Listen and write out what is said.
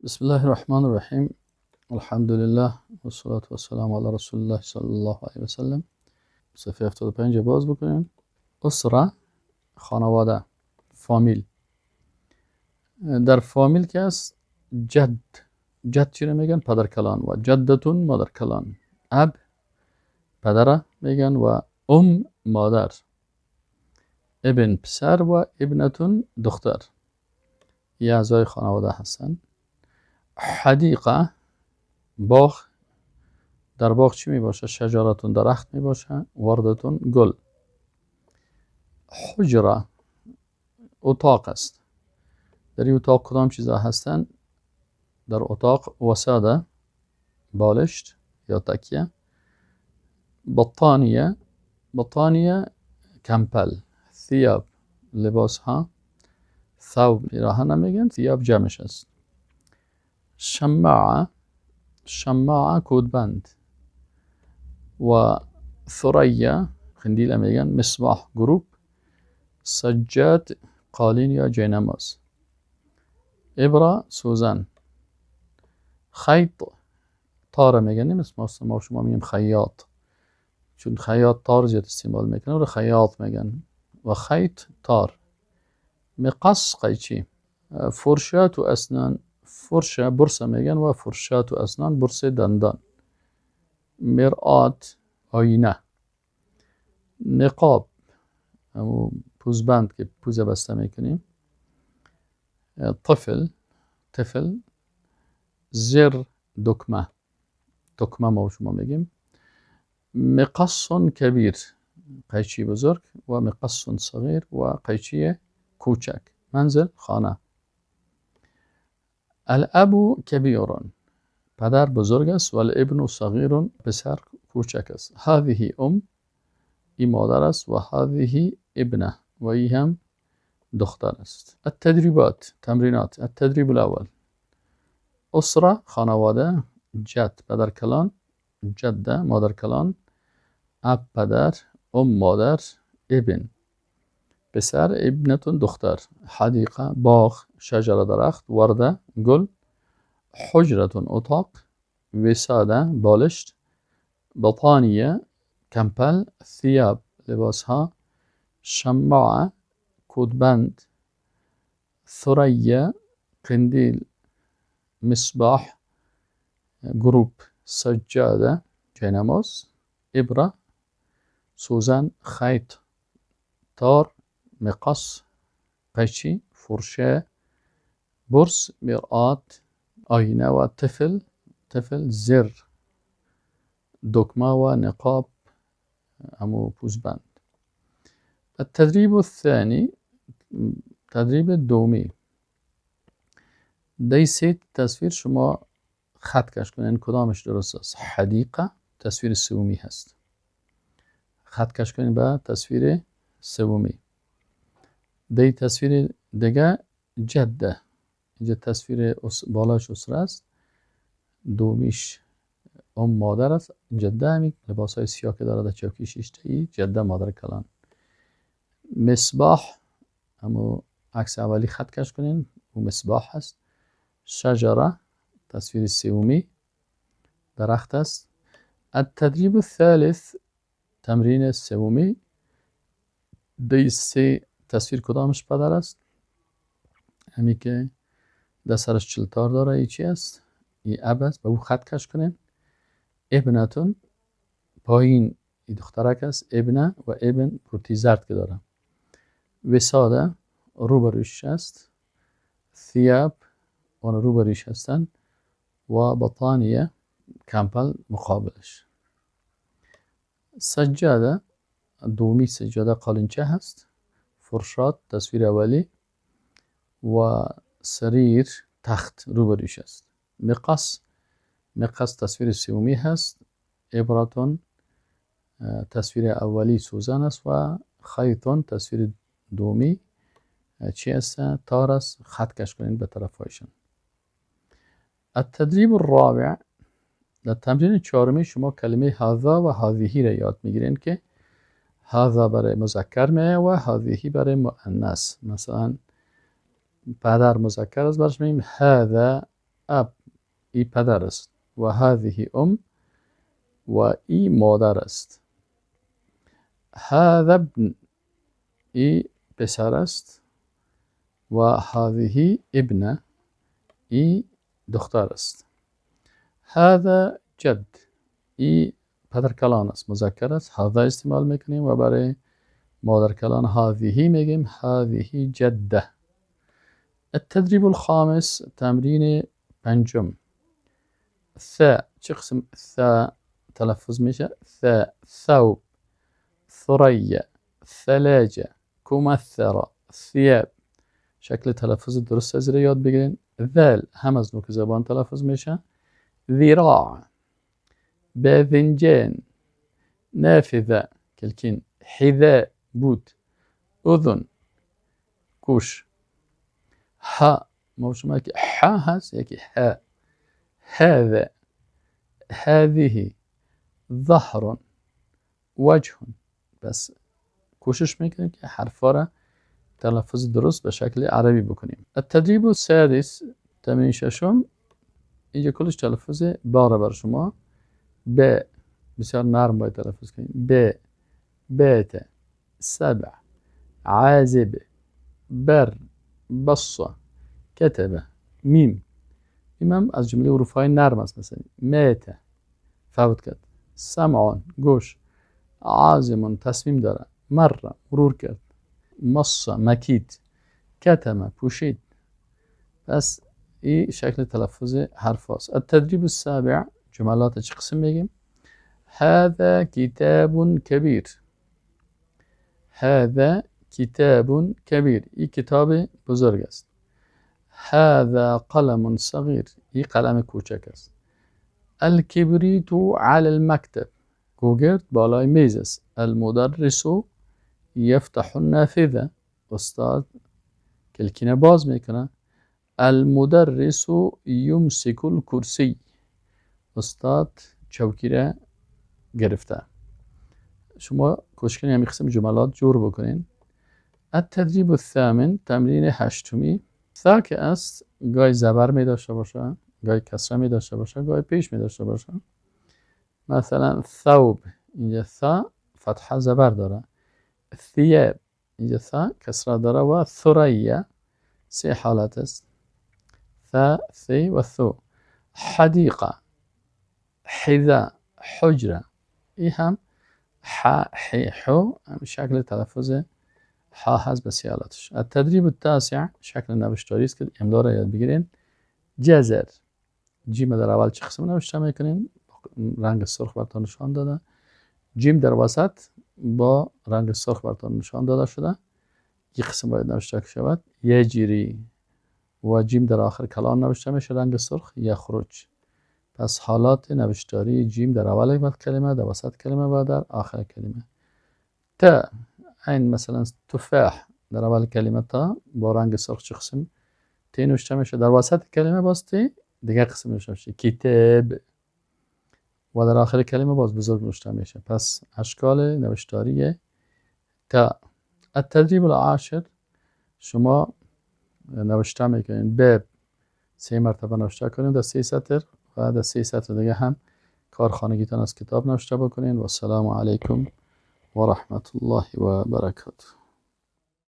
بسم الله الرحمن الرحیم. الحمد لله و الصلاة و السلام علی رسول الله صلی الله علیه و سلم. صفحه 75 باز بکنیم. اسره، خانواده، فامیل. در فامیل که است جد، جد چی میگن؟ پدر کلان، و جدتون مادر کلان. اب پدره میگن و ام مادر، ابن پسر و ابنتون دختر. یه اعضای خانواده هستن. حدیقه، باغ. در باغ چی می باشه؟ شجرتون درخت می باشه، وردتون گل. حجره اتاق است. در این اتاق کدام چیزها هستن؟ در اتاق وساده، بالشت یا تکیه، بطانیه، بطانیه کمپل، ثیاب لباس ها، ثوب پیراهن نمیگن، ثیاب جمعش است. شماعه، شماعه کودبند، و ثریا قندیل میگن، مصباح گروپ، سجاد قالین یا جینماز، ابره سوزن، خیط تاره میگن، مثل ما شما میگیم خیاط، چون خیاط تار زیاد استعمال میکنه و خیاط میگن، و خیط تار. مقص قیچی، فرشات و اسنان، فرشه برسه میگن و فرشات و اسنان برسه دندان. مرآت آینه، نقاب همو پوزبند که پوزه بسته میکنیم، طفل طفل، زر دکمه، دکمه ما شما میگیم. مقص کبیر قیچی بزرگ، و مقص صغیر و قیچی کوچک. منزل خانه. الاب کبیر پدر بزرگ است، و الابن صغیر پسر کوچک است. هذه ام ای مادر است، و هذه ابنه و ای هم دختر است. التدریبات تمرینات. التدریب الاول اسره خانواده، جد پدر کلان، جده مادر کلان، اب پدر، ام مادر، ابن پسر، ابنتون دختر. حدیقه باغ، شجره درخت، ورده گل، حجرتون اتاق، وساده بالشت، بطانیه کمپل، ثیاب لباس ها، شماعه کودبند، ثریا قندیل، مصباح گروپ، سجاده جای نماز، ابره سوزن، خیط تار، مقص قیچی، فرشه، برس، مرآت آینه و طفل طفل، زر دکمه و نقاب همو پوزبند. التدريب الثاني تدریب دومی. دی سه تصویر شما خط کش کنین کدامش درست است. حدیقه تصویر سومی هست، خط کش کنین به تصویر سومی. دی تصویر دیگه جده، اینجا تصویر بالاش اسره است، دومیش ام مادر است، جده همی لباس های سیاه که داره در چوکی شیشته ای جده مادر کلان. مصباح همو عکس اولی خط کش کنین و مصباح هست. شجره تصویر سومی درخت است. التدریب الثالث تمرین سومی. دی سه تصویر کدامش پدر است؟ همی که در سرش چلتار داره، ای چی است؟ ای اب است، به او خط کش کنین. ابنتون پایین ای دخترک است، ابنه و ابن پورتی زرد که داره. وساده روبرویش است، ثیاب آن روبرویش هستند، و بطانیه کمپل مقابلش. سجاده دومی سجاده قالینچه هست، فرشاد تصویر اولی، و سریر تخت روبرویش است. مقص مقص تصویر سومی هست، ابراتون تصویر اولی سوزن است، و خیطون تصویر دومی چی است؟ تار است. خط کش کنین به طرف هایشان. التدریب الرابع در تمرین چهارمی شما کلمه هذا و هذه را یاد میگیرین که هذا برای مذکر میه و هذه برای مؤنث. مثلا پدر مذکر است، برش میگیم هذا أب، ای پدر است. و هذه أم، و ای مادر است. هذا ابن، ای پسر است. و هذه ابنة، ای دختر است. هذا جد، ای پدر کلان است، مذکر است، هذا استعمال میکنیم و برای مادر کلان هذه میگیم، هذه جده. التدريب الخامس، تمرین پنجم. ثاء، چه قسم ثاء تلفظ میشه؟ ثاء، ثوب، ثريا، ثلاجة، كمثرى، ثياب. شکل تلفظ درست از یاد بگیرین. ذال هم از نوک زبان تلفظ میشه. ذراع، باذنجان، نافذة کلکین، حذاء بوت، اذن گوش. ها، ما شما که ح هست، یکی ها. هذا، هذه، ظهر، وجه. بس کوشش میکنیم که حرفا را تلفظ درست به شکل عربی بکنیم. التدريب السادس، تمرین ششم. اینجا کلش تلفظ باره بر شما. ب بسیار نرم باید تلفظ کنیم. ب، بات، سبع، عازب، بر، بص، كتب. میم، میم هم از جمله حروف های نرم است. مثلا مات، فوت کرد. سمع، گوش. عازم، تصمیم داره. مر، مرور کرد. مص، مکید. کتم، پوشید. پس این شکل تلفظ حرف هاست. التدريب السابع، جملات چه قسم میگیم؟ هذا كتاب كبير. هذا كتاب كبير، این کتاب بزرگ است. هذا قلم صغير، این قلم کوچک است. الكبريت على المكتب، گوگرد بالای میز است. المدرس يفتح النافذة، استاد کلکینه باز میکنه. المدرس يمسك الكرسي، استاد چوکی را گرفته. شما کوشش کنین همین قسم جملات جور بکنین. التدريب الثامن، تمرین هشتمی. ثا که است گاهی زبر می داشته باشه، گاهی کسره می داشته باشه، گاهی پیش می داشته باشه. مثلا ثوب، اینجا ثا فتحه زبر داره. ثیاب، اینجا ثا کسره داره. و ثریا، سه حالت است: ثا، ثی و ثو. حدیقه، حذاء، حجره. ای هم ح، حی، حو، هم شکل تلفظ ح هست به سیالتش. التدريب التاسع، شکل نوشتاری است که املا را یاد بگیرین. جزر، جیم در اول چه قسم نوشته میکنین؟ رنگ سرخ براتون نشان داده. جیم در وسط با رنگ سرخ براتون نشان داده شده. یک قسم باید نوشته شود یجری. و جیم در آخر کلان نوشته میشه رنگ سرخ، یخرج. پس حالات نوشتاری جیم در اول کلمه، در وسط کلمه و در آخر کلمه. تا عین مثلا تفاح، در اول کلمه تا با رنگ سرخ چه قسم تی نوشته میشه، در وسط کلمه باز تی دیگه قسم نوشته میشه کتاب، و در آخر کلمه باز بزرگ نوشته میشه. پس اشکال نوشتاری تا. التدريب العاشر، شما نوشته میکنین باب، سه مرتبه نوشته کنیم در 3 سطر و در 3 سطر دیگه هم کارخانگیتان از کتاب نوشته بکنین. و السلام علیکم و رحمت الله و برکاته.